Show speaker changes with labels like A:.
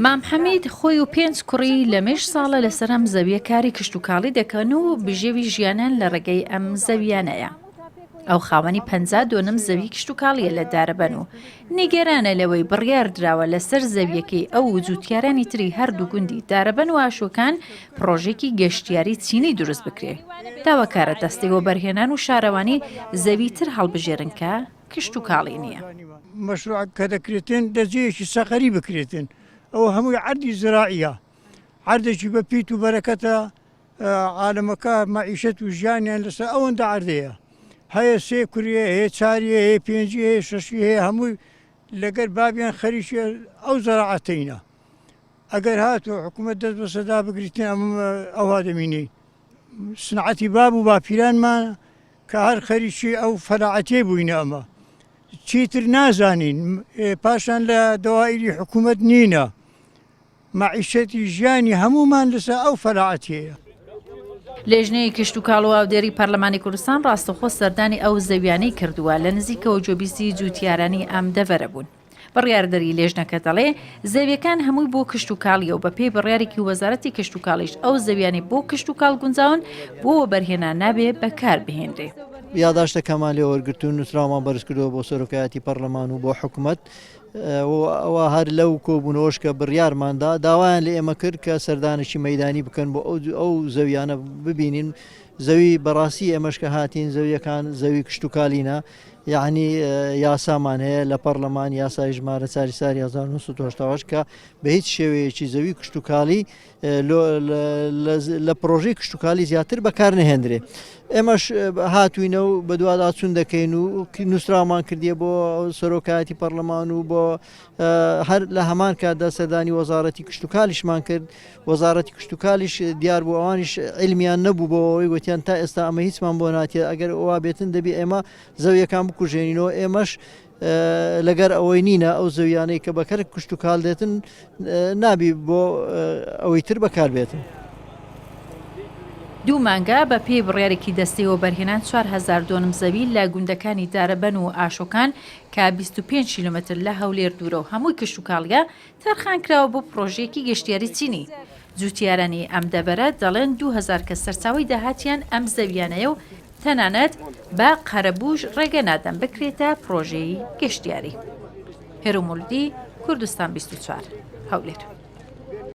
A: مام حەمید خۆی و پێنج کوڕی لە مێژ ساڵە لەسەر ئەم زەویە کاری کشتوکاڵی دەکەن و بژێوی ژیانیان لە ڕێگەی ئەم زەویانەیە. ئەو خاوەنی 50 دۆنم زەوی کشتوکاڵیە لە دارەبەن و نیگەرانە لەوەی بڕیار دراوە لەسەر زەویەکەی ئەو و جوتیارانی تری هەردوو گوندی دارەبەن و ئاشۆکان پڕۆژەیەکی گەشتیاری چینی دروست بکرێ. داواکارە دەستەی وەبەرهێنان و شارەوانی زەوی تر هەڵبژێرن کە کشتوکاڵی نییە.
B: مەشروع کە دەکرێتن لە جێیەکی سەقەری بکرێتن ئەوە هەمووی عەردی زراعیە عەردێکی بە پیت و بەرەکەتە عالەمەکە مەعیشەت و ژیانیان لەسەر ئەوەندە عەردەیە هەیە سێ کوریە هەیە چاریە هەیە پێنجی هەیە شەشی هەیە هەمووی لەگەر بابیان خەریکی ئەو زەراعەتەینە ئەگەر هاتوو حکوومەت دەست بەسەدا بگریتن ئەم ئەوها دەمینەی سنعەتی باب و باپیرانمان کە هەر خەریکی ئەو فەلاعەتیە بووینە ئەمە چیتر نازانین پاشان لە دەوائیری حکوومەت نینە مەعیشەتی ژیانی هەموومان لەسەر ئەو فەلاعەتیەیە.
A: لێژنەی کشتوکاڵ و ئاودێری پەرلەمانی کوردستان ڕاستەوخۆ سەردانی ئەو زەویانەی کردووە، لە نزیکەوە گوێبیستی جووتیارانی ئەم دەڤەرە بوون. بڕیاردەری لێژنەکە دەڵێ، زەویەکان هەمووی بۆ کشتوکاڵییە و بەپێی بڕیارێکی وەزارەتی کشتوکاڵیش ئەو زەویانەی بۆ کشتوکاڵ گونجاون بۆ وەبەرهێنان نابێ بەکار بهێنرێ.
C: یاداشتەکەمان لێ وەرگرت و نووسراومان بەرزکردەوە بۆ سەرۆکایەتی پەرلەمان و بۆ حکومەت ئەوە هەر لەو کۆبوونەوەش کە بڕیارماندا داوایان لە ئێمە کرد کە سەردانێکی مەدانی بکەن بۆ ئەو ئەو زەویانە ببینین زەوی بەڕاستی ئێمەش کە هاتین زەویەکان زەوی کشتتوکالینە یعنی یاسامان هەیە لە پەرلەمان یاسای ژمارە چاری ساری 1970 کە بە هیچ شێوەیەکی زەوی کشتتوکالی لە پرۆژەی کشتتوکالی زیاتر بەکار نەهێندرێ ئێمەش هاتوینە و بەدواداچون دەکەین و نووسرامان کردیە بۆ سەرۆکایەتی پەرلەمان و بۆ هەر لە هەمان کاتدا سەردانی وەزارەتی کشتتوکالیشمان کرد وەزارەتی کشتتوکالیش دیار بوو ئەوانیش علمیان نەبوو بۆ ئەوەی وتیان تا ئێستا ئەمە هیچمان بۆ ناتێت ئەگەر وا بێتن دەبی ئێمە زەویەکان بکوژێنینەوە ئێمەش لەگەر ئەوەی نینە ئەو زەویانەی کە بەکەر کشتتوکال دێتن نابی بۆ ئەوەی تر بەکار بێتن.
A: دوو مانگە بە پێی بڕیارێکی دەستەی وەبەرهێنان 4000 دۆنم زەوی لە گوندەکانی دارەبەن و ئاشۆکان کە 25 کیلۆمەتر لە هەولێر دوورە و هەمووی کشتوکاڵییە تەرخانکراوە بۆ پڕۆژەیەکی گەشتیاری چینی. جوتیارانی ئەم دەڤەرە دەڵێن 2000 کەس سەرچاوەی داهاتیان ئەم زەویانەیە و تەنانەت بە قەرەبووش ڕێگە نادەن بکرێتە پڕۆژەی گەشتیاری. هێرۆ مولدی، کوردستان 24، هەولێر.